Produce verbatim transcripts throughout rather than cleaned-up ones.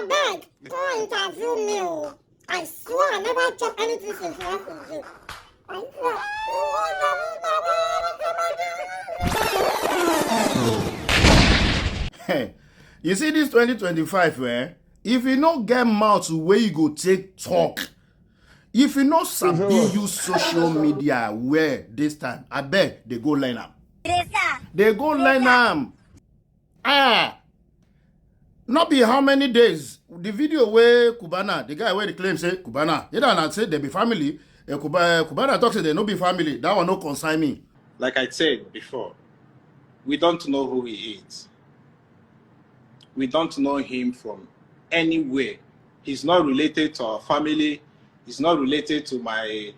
Beg, come interview me o. I swear I never chop anything since last week. I swear. You see this twenty twenty-five, eh? If you no get mouth wey you go take talk, if you no sabi use social media well this time, abeg dey go learn am. Dey go learn am. Ah, not be how many days the video wey Cubana, the guy wey dey claim say Cubana, either na say they be family, eh, Cuba, eh, Cubana talk say they no be family. That one no concern me. Like I said before, we don't know who he is. We don't know him from anywhere. He's not related to our family. He's not related to my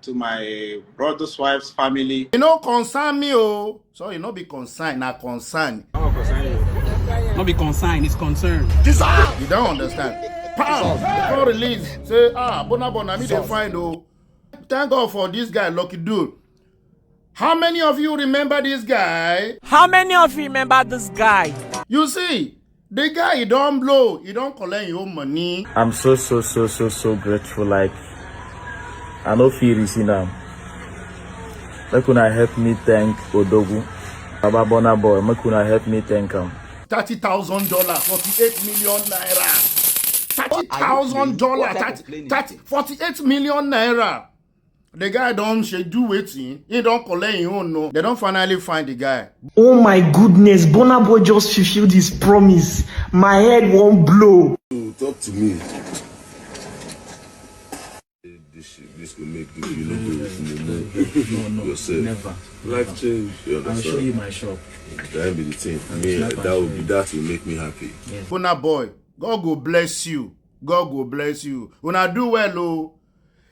to my brother's wife's family. E no concern me o. So e no be concern, na concern. No be concern, it's concern. You don't understand. Pam, before release, say, ah, Bona Bona, me dey find o. Thank God for this guy, Lucky Dude. How many of you remember this guy? How many of you remember this guy? You see, the guy, he don't blow, he don't collect your own money. I'm so so so so so grateful. Like, I no feel receive am. Make una help me thank Odogwu. Baba Bona Boy, make una help me thank am. Thirty thousand dollars, forty-eight million naira. Thirty thousand dollars, thirty, thirty, forty-eight million naira. The guy don't she do waiting. He don't collect his own. No, they don't finally find the guy. Oh my goodness, Bona Boy just fulfilled his promise. My head won't blow. Talk to me. This shit, this will make me feel good if you know No, no, yourself. Never. Life change. You I'll show understand? You my shop. That be the thing. I'll Me, snap and that would show be you. That will make me happy. Bona Boy, God go bless you. God go bless you. Una do well o.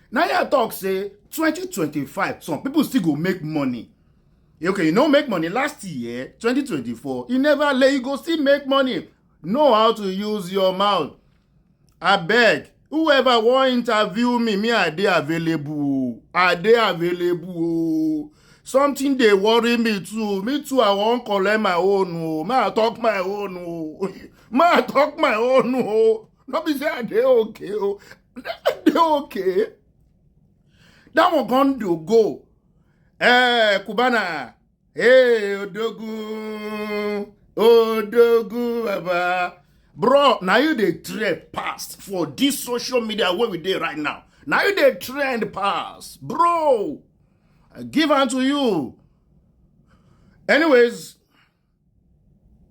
Now you talk say twenty twenty-five, some people still go make money. Okay, you know make money last year, twenty twenty-four. You never let you go still make money. Know how to use your mouth. I beg, whoever want interview me, me I dey available. I dey available. Something dey worry me too. Me too, I wan collect my own o. May I talk my own o. May I talk my own o. No be say I dey okay o. I dey okay. That one gone do go. Eh, Cubana. Hey, Odogwu. Odogwu, Baba. Bro, now you dey trend past for this social media where we dey right now. Now you dey trend past. Bro, I give unto you. Anyways,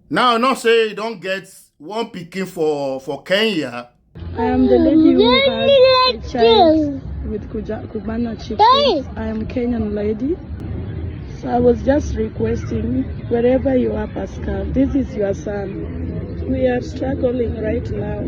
now not say you don't get one picking for for Kenya. I am the lady who had a child with Kuja- Cubana chieftains. I am Kenyan lady. So I was just requesting wherever you are, Pascal, this is your son. We are struggling right now.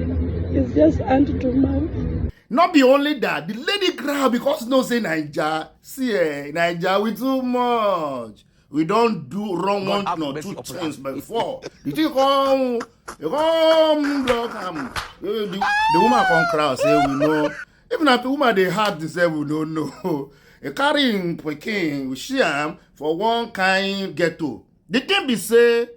It's just hand to mouth. Not be only that, the lady cry because no say Naija. See, eh, Naija, we too much. We don't do wrong one or two things before. You think come, you come block am. The, the woman come cry say we know. Even if the woman dey hard to say we no know. A carrying pikin, we see am for one kind ghetto. The thing be say,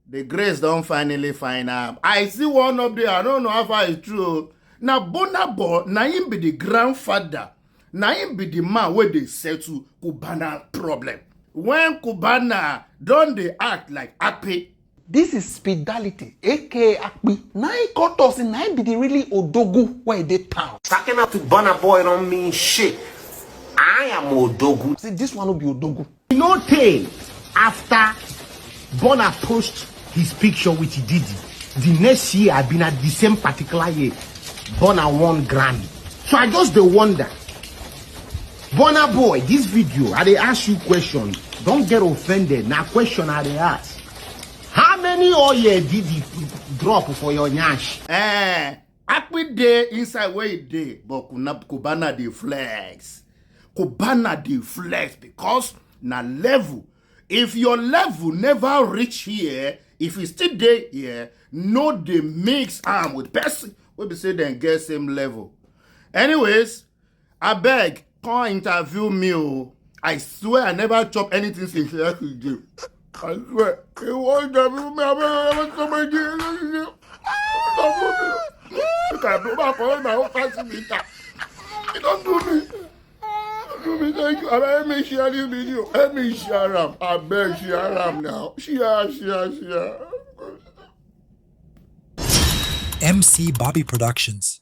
the grace don't finally find am. I see one up there. I don't know how far it's true. Now Bona Boy, na him be the grandfather. Na him be the man where they settle Cubana problem. When Cubana don't they act like Akpe. This is Speedality, A K A Akpi. Now he got us in, now he be the really Odogwu where they town. Talking up to Bona Boy don't mean shit. I am Odogwu. See, this one will be Odogwu. No tey after Bona post his picture with Diddy, the next year I been at the same particular year, Bona won Grammy. So I just dey wonder, Bona Boy, this video I dey ask you question. Don't get offended. Na question I dey ask. How many oil Diddy drop for your nyash? Eh, Akpi dey inside where he dey, but Cubana dey flex. Cubana dey flex because na level. If your level never reach here, if you still dey here, no dey mix am with person wey be say dem get same level. Anyways, abeg, come interview me o. I swear I never chop anything since yesterday. I swear. You wan interview me? Abeg, abeg, somebody interview me. Interview me. I blow my forehead, my own five meter. You don't do me. You don't do me, thank you. Abeg, help me share this video. Help me share am. Abeg, share am now. Share, share, share. M C Bobby Productions.